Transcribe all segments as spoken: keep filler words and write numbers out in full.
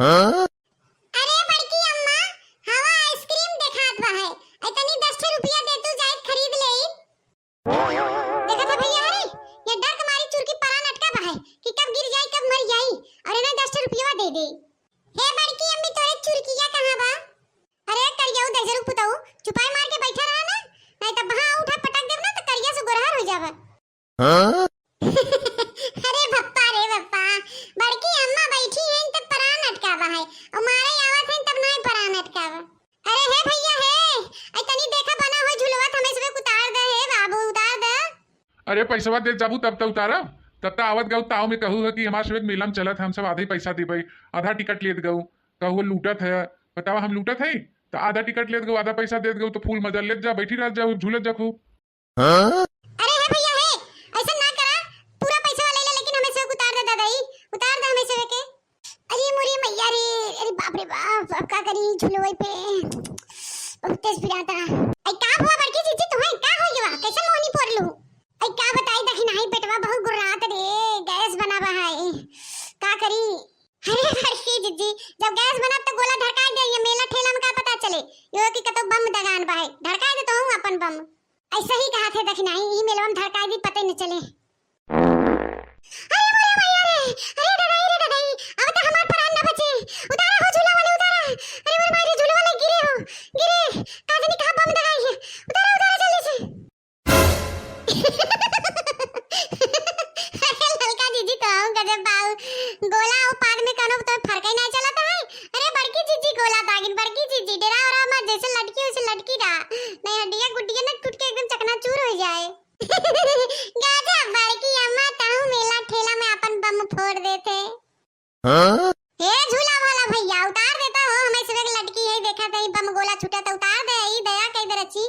हाँ? अरे बड़की अम्मा, हवा आइसक्रीम देखात बा है। ऐ तनी दस ठे रुपया दे तू जाइत खरीद लेई। देखत है भैया, अरे ये डर के मारी चुरकी परान अटका बा है कि कब गिर जाई, कब मर जाई। और इन्हें दस ठे रुपया दे दे। हे बड़की अम्मी, तोरे चुरकिया कहाँ बा? अरे करियऊ दहिजरू पुतऊ, चुपाई मार के बैठा रहा ना, नहीं तो वहाँ उठा पटक देब ना तो करिया से गोरहर हो जाबा। हाँ? अरे बप्पा रे बप्पा, बड़की अम्मा बैठी हैं तो परान अटकावा है, और मारे आवत हैं तब नहीं परान अटकावा। अरे हे भैया हे, ऐ तनी देखा बना हो झुलवा, हमें सबके उतार दे हे बाबू, उतार दे। अरे पैसवा दे जाबू तब तो उतारब, तब तो आवत गऊ ताव में कहू है कि हमार सबके मेला में चलत है, हम सब आधे पैसा देबे, आधा टिकट लेत गऊ, कहू लूटत है, बतावा हम लूटत है, तो आधा टिकट लेत गऊ, आधा पैसा देत गऊ, तो फूल मजा लेत जा, बैठी रहत जा, झूलत जा खूब। हाँ? अरे हे भैया हे, ऐसा ना करा, पूरा पैसा ले ले, लेकिन हमें से उतार दे दादाई, उतार दे हमें से के। अरे मोरी मैया रे, अरे बाप रे बाप, अब का करी झुलवे पे, बहुत तेज पिराता। ऐ का हुआ बड़की जीजी तुम्हें, का हो गया, कैसे मोहनी पोर लू? ऐ का बताई दखिनाही पेटवा बहुत गुर्रात रे, गैस बनावा है, का करी? अरे बड़की जीजी, जब गैस बनत तो गोला ढड़काई दे, ये मेला ठेला में का पता चले, यो कि कतो बम दगान बा है, ढड़काई दे तो हूँ अपन बम। ऐसे ही कहा थे दखिनाही, ई मेलवा में धड़काई दी, पते न चले। अरे मोरे मैया रे, अरे दादाई रे दादाई, अब तो हमार प्राण न बचे। उतारा हो झूला वाले, उतारा। अरे मोरे माई रे, झूला वाले गिरे हो, गिरे। का जानी कहाँ बम दगाई है। उतारा, उतारा जल्दी से। अरे ललका जीजी तो हम गजब बाऊ। गोला और पाद में कनो तो फर्क ही नहीं चलता है। अरे बड़की जीजी गोला दागिन, बड़की जीजी डेरा और मत, जैसे लटकी वैसे लटकी रहा। नहीं हड्डिया गुड्डिया न टूट के एकदम चकनाचूर हो जाए। गाजा बड़की अम्मा ताऊ मेला ठेला में अपन बम फोड़ देते। हाँ? हे झूला वाला भैया, उतार देता हो, हमें सबके लटकी है, देखा तही बम गोला छूटा तो उतार दे, ई दया कई दे रची।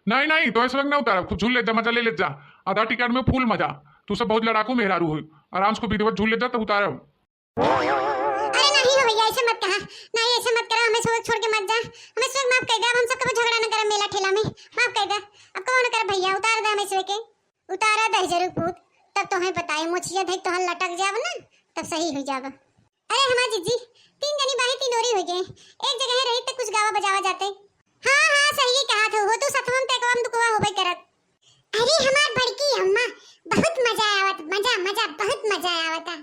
नहीं, नहीं, तो ऐसे ना उतारा, खूब झूल ले जा, मजा ले ले जा। आधा टिकट में फुल मजा। तू सब बहुत लड़ाकू मेहरारू हो, आराम से खूब विधिवत झूल ले जा, तब उतारा। अरे नहीं हो भैया, ऐसे मत कहा, नहीं ऐसे मत करा, हमें सब छोड़ के मत जा, हमें सब माफ कर दे, अब हम सब कभी झगड़ा न करब मेला ठेला में, माफ कर दे, अब कौन कर भैया, उतार दे हमें सब के। उतारा दहिजरू पूत, तब तोहे बताई, मोछिया धई तोहर लटक जाब ना, तब सही हो जाब। अरे हमार जीजी, तीन जनी बाही तीन ओरी हो गए, एक जगह रही तो कुछ गावा बजावा जाते। हाँ हाँ, सही कहा थे हो, तू सतवन ते कम दुखवा होबे करत। अरे हमार बड़की अम्मा, बहुत मजा आवत, मजा मजा, बहुत मजा आवता।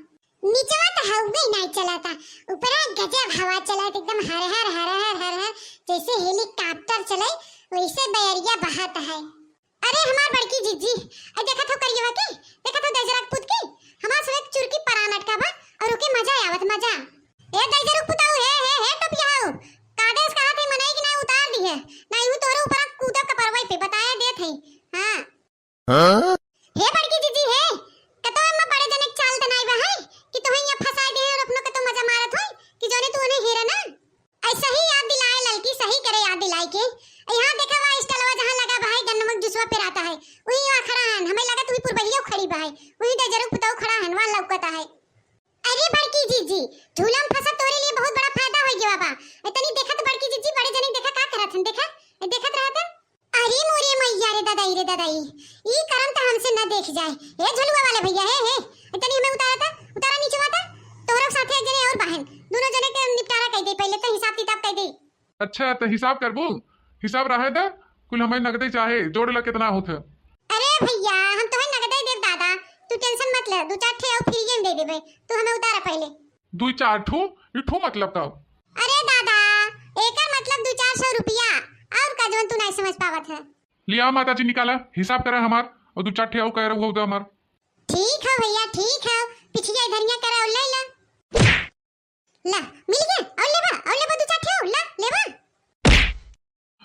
नीचवा तो हवे नहीं चलता, ऊपरा गजब हवा चलत, एकदम हर हर हर हर हर हर, जैसे हेलीकॉप्टर चले वैसे बयरिया बहत है। अरे हमार बड़की जीजी, अरे देखत हो करियवा के, देखत हो दहिजरा के पूत के, हमार सब एक चुरकी परान अटका बा और ओके मजा आवत मजा। ए दहिजरा के पुताऊ, हे हे हे टोपिया हो, कादेस कहा थे मनई कि नहीं उतार दी है, नहीं वो तोरे ऊपर कूदा कपरवाई पे बताया देत है। हाँ। हाँ? हे बड़की जीजी हे, कतो एम्मा बड़े जने के चाल त नाई बा है कि तोहे यहाँ फंसाए दे और अपनो कतो मजा मारत होई कि जोने तू उन्हें हेरा ना। ऐसा ही याद दिलाए ललकी, सही करे याद दिलाए के। यहाँ देखा वा स्टलवा जहाँ लगा बा है, गन्नमक जूसवा पेराता है, वही वहाँ खड़ा है, हमें लगा तू ही पुरबहियो खड़ी बा है, वही दहिजरू पुताऊ खड़ा है, वहाँ लौकता है। अरे बड़की जीजी, झूला में फंसा तोरे लिए बहुत बड़ा फायदा हो गया बा। ए तनी देखत बड़की जीजी, बड़े जने देखा का करत हन, देखा, ए देखत रहा था। अरे मोरे मैया रे दादाई रे दादाई, ई करम त हमसे न देख जाए। ए झुलुआ वाले भैया, हे हे, ए तनी हमें उतारा था, उतारा नीचे था। तोहरा साथे एक जने और बाहन, दोनों जने के निपटारा कर दे, पहले तो हिसाब किताब कर दे। अच्छा, तो हिसाब करबू? हिसाब रहे दा, कुल हमें नगदे चाहे, जोड़ ला कितना होत है। अरे भैया, हम तोहे नगदे देब दादा, तू tension मत ले, दो चार ठे और free में दे देबे, तू हमें उतारा पहले। दो चार ठो, ई ठो मतलब का? अरे दादा, एकर मतलब दो चार सौ रुपया, और का जवन तू नहीं समझ पावत है। लिया माता जी निकाला, हिसाब करा हमार, और दो चार ठे और कह रहा हमार। ठीक है भैया, ठीक है, पिछिया इधरिया करा और ले ला। ला, मिल गया। और लेबा, और लेबा दो चार ठे और, ला, लेबा।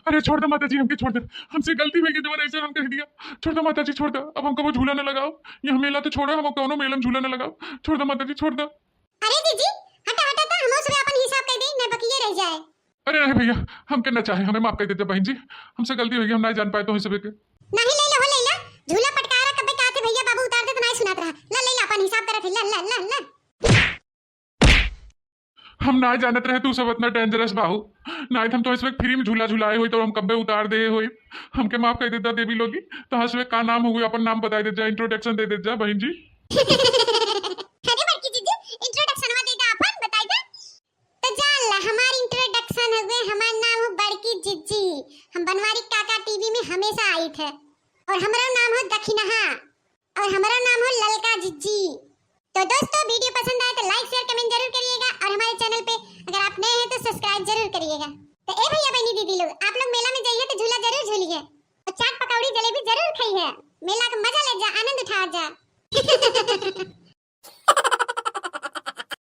अरे छोड़ दे माता जी, हमके छोड़ दे, हमसे गलती हो गई, जवन ऐसे हम कह दिया। छोड़ दे माता जी, छोड़ दे, अब हमको वो झूला न लगाओ, ये मेला तो छोड़ो, हम कौनो मेला में झूला न लगाओ। छोड़ दे माता जी, छोड़ दे। अरे जीजी, हटा, हटा, तो हम सब अपन हिसाब कर दे, न बकिए रह जाए। अरे नहीं भैया, हमके न चाहे, हमें माफ कर दे बहन जी, हमसे गलती हो गई, हम नहीं जान पाए तो इस सबके। नहीं ले लो, हो ले लो, झूला पटकारा कबे कहा थे भैया बाबू उतार दे तो नहीं सुनात रहा। ला ले ला, अपन हिसाब करत है, ला ला ला ला। हम ना जानत रहे तू सब इतना dangerous बाहू, ना हम तो इस वक्त free में झूला झुलाए होई तो हम कब्बे उतार दे होई। हमके माफ कर देता देवी लोगी। तो हंसवे का नाम हुई, अपन नाम बताई दे जा, introduction दे दे जा बहन जी। अरे बड़की जीजी, introduction वा दे दा, अपन बताई दे। तो जिज्जी। हम बनवारी काका टीवी में हमेशा आइत है। और हमरो नाम हो दखिनहा। और हमरो नाम हो ललका जिज्जी। तो दोस्तों, वीडियो पसंद आए तो लाइक, शेयर, कमेंट जरूर करिएगा। और हमारे चैनल पे अगर आप नए हैं तो सब्सक्राइब जरूर करिएगा। तो ए भैया, बहनी, दीदी लोग, आप लोग मेला में जाइए तो झूला जरूर झूलिए और चाट, पकौड़ी, जलेबी जरूर खाइए। मेला का मजा ले जा, आनंद उठा जा।